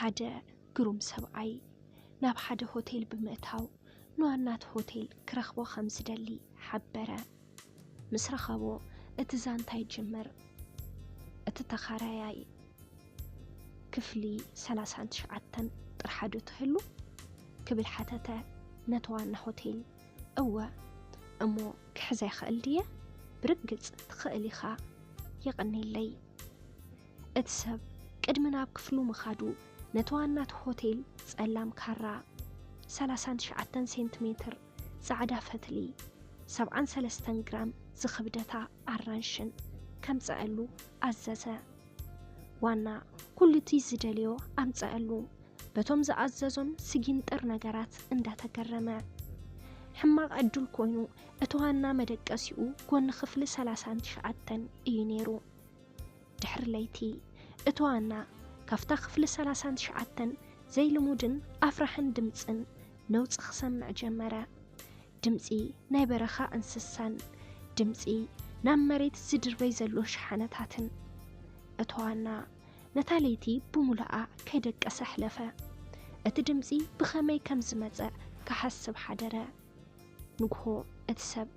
ሓደ ግሩም ሰብኣይ ናብ ሓደ ሆቴል ብምእታው ንዋና እቲ ሆቴል ክረኽቦ ከም ዝደሊ ሓበረ። ምስ ረኸቦ እቲ ዛንታ ይጅምር። እቲ ተኻራያይ፣ "ክፍሊ ሰላሳን ትሽዓተን ጥርሓ ዶ ትህሉ?" ክብል ሓተተ ነቲ ዋና ሆቴል። "እወ፣ እሞ ክሕዛ ይኽእል ድየ?" "ብርግጽ ትኽእል ኢኻ። የቐንየለይ።" እቲ ሰብ ቅድሚ ናብ ክፍሉ ምኻዱ ነቲ ዋና እቲ ሆቴል ጸላም ካራ፣ ሰላሳን ትሽዓተን ሴንቲሜትር ጻዕዳ ፈትሊ፣ ሰብዓን ሰለስተን ግራም ዝኽብደታ ኣራንሽን ከምጽኣሉ ኣዘዘ። ዋና ኩሉ እቲ ዝደልዮ ኣምጽኣሉ። በቶም ዝኣዘዞም ስጊንጥር ነገራት እንዳተገረመ፣ ሕማቕ ዕድል ኮይኑ እቲ ዋና መደቀሲኡ ጎኒ ክፍሊ ሰላሳን ትሽዓተን እዩ ነይሩ። ድሕሪ ለይቲ እቲ ዋና ካብታ ክፍሊ ሰላሳን ትሽዓተን ዘይልሙድን ኣፍራሕን ድምጽን ነውጺ ክሰምዕ ጀመረ። ድምጺ ናይ በረኻ እንስሳን ድምጺ ናብ መሬት ዝድርበይ ዘሎ ሸሓነታትን። እቲ ዋና ነታ ለይቲ ብምሉኣ ከይደቀሰ ኣሕለፈ። እቲ ድምጺ ብኸመይ ከም ዝመጸ ክሓስብ ሓደረ። ንግሆ እቲ ሰብ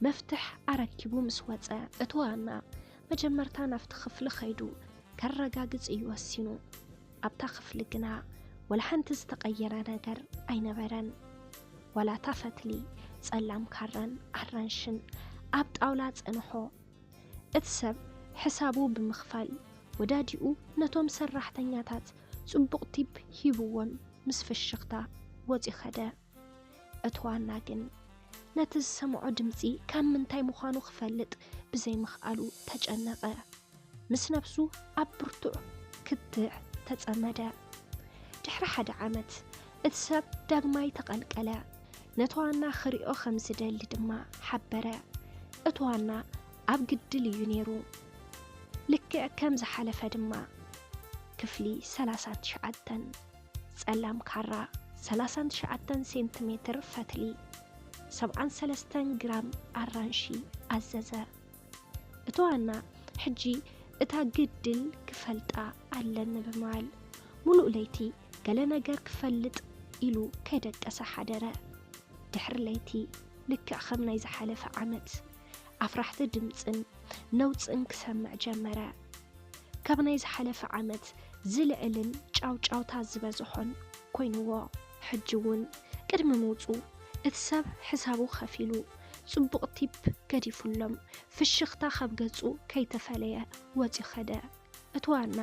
መፍትሕ ኣረኪቡ ምስ ወጸ፣ እቲ ዋና መጀመርታ ናብቲ ክፍሊ ከይዱ ከረጋግጽ እዩ ወሲኑ። ኣብታ ክፍሊ ግና ወላ ሓንቲ ዝተቐየረ ነገር ኣይነበረን። ዋላ እታ ፈትሊ ጸላም ካራን ኣራንሽን ኣብ ጣውላ ጸንሖ። እቲ ሰብ ሕሳቡ ብምኽፋል ወዳዲኡ ነቶም ሰራሕተኛታት ጽቡቕ ቲፕ ሂብዎም ምስ ፍሽኽታ ወጺኡ ኸደ። እቲ ዋና ግን ነቲ ዝሰምዖ ድምጺ ካብ ምንታይ ምዃኑ ክፈልጥ ብዘይምኽኣሉ ተጨነቐ። ምስ ነብሱ ኣብ ብርቱዕ ክትዕ ተጸመደ። ድሕሪ ሓደ ዓመት እቲ ሰብ ዳግማይ ተቐልቀለ። ነቲ ዋና ክሪኦ ከም ዝደሊ ድማ ሓበረ። እቲ ዋና ኣብ ግድል እዩ ነይሩ። ልክዕ ከም ዝሓለፈ ድማ ክፍሊ ሰላሳን ትሽዓተን ጸላም ካራ፣ ሰላሳን ትሽዓተን ሴንቲሜትር ፈትሊ፣ ሰብዓን ሰለስተን ግራም ኣራንሺ ኣዘዘ። እቲ ዋና ሕጂ እታ ግድል ክፈልጣ ኣለኒ ብምባል ሙሉእ ለይቲ ገለ ነገር ክፈልጥ ኢሉ ከይደቀሰ ሓደረ። ድሕሪ ለይቲ ልክዕ ከም ናይ ዝሓለፈ ዓመት ኣፍራሕቲ ድምጽን ነውጽን ክሰምዕ ጀመረ። ካብ ናይ ዝሓለፈ ዓመት ዝልዕልን ጫውጫውታ ዝበዝሖን ኮይንዎ። ሕጂ እውን ቅድሚ ምውጹ እቲ ሰብ ሕሳቡ ከፊሉ ጽቡቕ ቲፕ ገዲፉሎም ፍሽኽታ ካብ ገጹ ከይተፈለየ ወጺኡ ኸደ። እቲ ዋና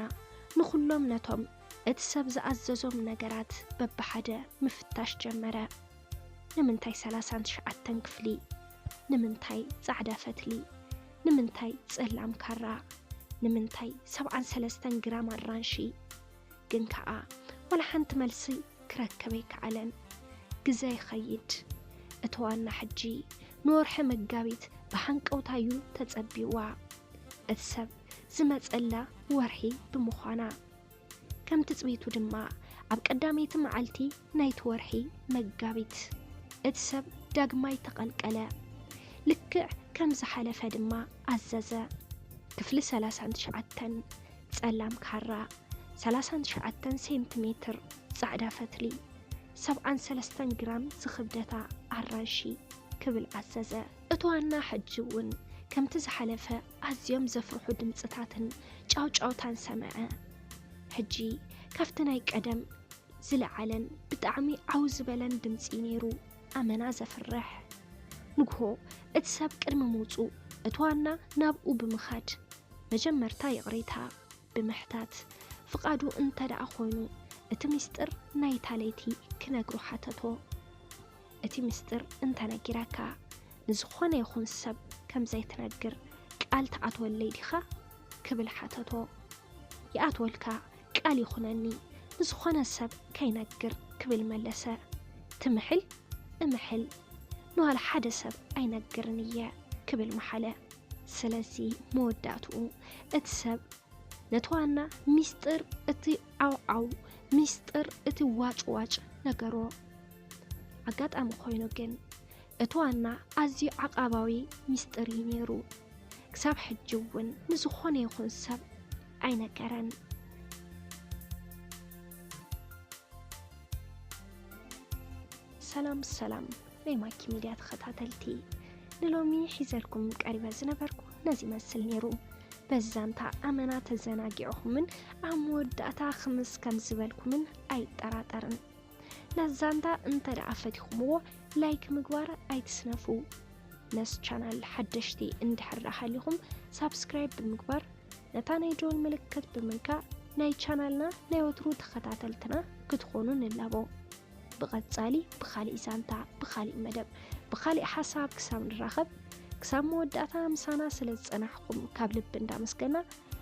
ንኹሎም ነቶም እቲ ሰብ ዝኣዘዞም ነገራት በብሓደ ምፍታሽ ጀመረ። ንምንታይ ሰላሳን ትሽዓተን ክፍሊ? ንምንታይ ጻዕዳ ፈትሊ? ንምንታይ ጸላም ካራ? ንምንታይ ሰብዓን ሰለስተን ግራም ኣራንሺ? ግን ከኣ ዋላ ሓንቲ መልሲ ክረክብ ኣይከኣለን። ግዜ ይኸይድ። እቲ ዋና ሕጂ ንወርሒ መጋቢት ብሃንቀውታ እዩ ተጸቢዋ። እቲ ሰብ ዝመጸላ ወርሒ ብምዃና። ከም ትጽቢቱ ድማ ኣብ ቀዳመይቲ መዓልቲ ናይቲ ወርሒ መጋቢት እቲ ሰብ ዳግማይ ተቐልቀለ። ልክዕ ከም ዝሓለፈ ድማ ኣዘዘ። ክፍሊ ሰላሳን ትሽዓተን ጸላም ካራ፣ ሰላሳን ትሽዓተን ሴንቲሜትር ጻዕዳ ፈትሊ፣ ሰብዓን ሰለስተን ግራም ዝኽብደታ ኣራንሺ ክብል ኣዘዘ። እቲ ዋና ሕጂ እውን ከምቲ ዝሓለፈ ኣዝዮም ዘፍርሑ ድምጽታትን ጫውጫውታን ሰምዐ። ሕጂ ካብቲ ናይ ቀደም ዝለዓለን ብጣዕሚ ዓው ዝበለን ድምጺ ነይሩ። ኣመና ዘፍርሕ። ንግሆ እቲ ሰብ ቅድሚ ምውጹ እቲ ዋና ናብኡ ብምኻድ መጀመርታ ይቕሬታ ብምሕታት ፍቓዱ እንተ ደኣ ኮይኑ እቲ ምስጢር ናይታ ለይቲ ክነግሮ ሓተቶ። እቲ ምስጢር እንተ ነጊራካ ንዝኾነ ይኹን ሰብ ከም ዘይትነግር ቃል ትኣትወለይ ዲኻ? ክብል ሓተቶ። ይኣትወልካ ቃል ይኹነኒ ንዝኾነ ሰብ ከይነግር ክብል መለሰ። ትምሕል እምሕል ንዋላ ሓደ ሰብ ኣይነግርን እየ ክብል መሓለ። ስለዚ መወዳእትኡ እቲ ሰብ ነቲ ዋና ሚስጥር እቲ ዓውዓው ሚስጥር እቲ ዋጭዋጭ ነገሮ። ኣጋጣሚ ኮይኑ ግን እቲ ዋና ኣዝዩ ዓቓባዊ ሚስጥር እዩ ነይሩ። ክሳብ ሕጂ እውን ንዝኾነ ይኹን ሰብ ኣይነገረን። ሰላም ሰላም ናይ ማኪ ሚድያ ተኸታተልቲ፣ ንሎሚ ሒዘልኩም ቀሪበ ዝነበርኩ ነዚ ይመስል ነይሩ። በዚ ዛንታ ኣመና ተዘናጊዕኹምን ኣብ መወዳእታ ክምስ ከም ዝበልኩምን ኣይጠራጠርን። ነዚ ዛንታ እንተ ደኣ ፈቲኹምዎ ላይክ ምግባር ኣይትስነፉ። ነዚ ቻናል ሓደሽቲ እንድሕር ደኣ ሃሊኹም ሳብስክራይብ ብምግባር ነታ ናይ ደወል ምልክት ብምንካእ ናይ ቻናልና ናይ ወትሩ ተኸታተልትና ክትኾኑ ንላቦ። ብቐጻሊ ብኻሊእ ዛንታ፣ ብኻሊእ መደብ፣ ብኻሊእ ሓሳብ ክሳብ ንራኸብ፣ ክሳብ መወዳእታ ምሳና ስለ ዝጸናሕኩም ካብ ልቢ እንዳመስገና፣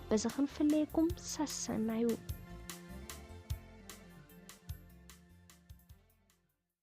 በዚ ክንፍለየኩም ሰሰናዩ።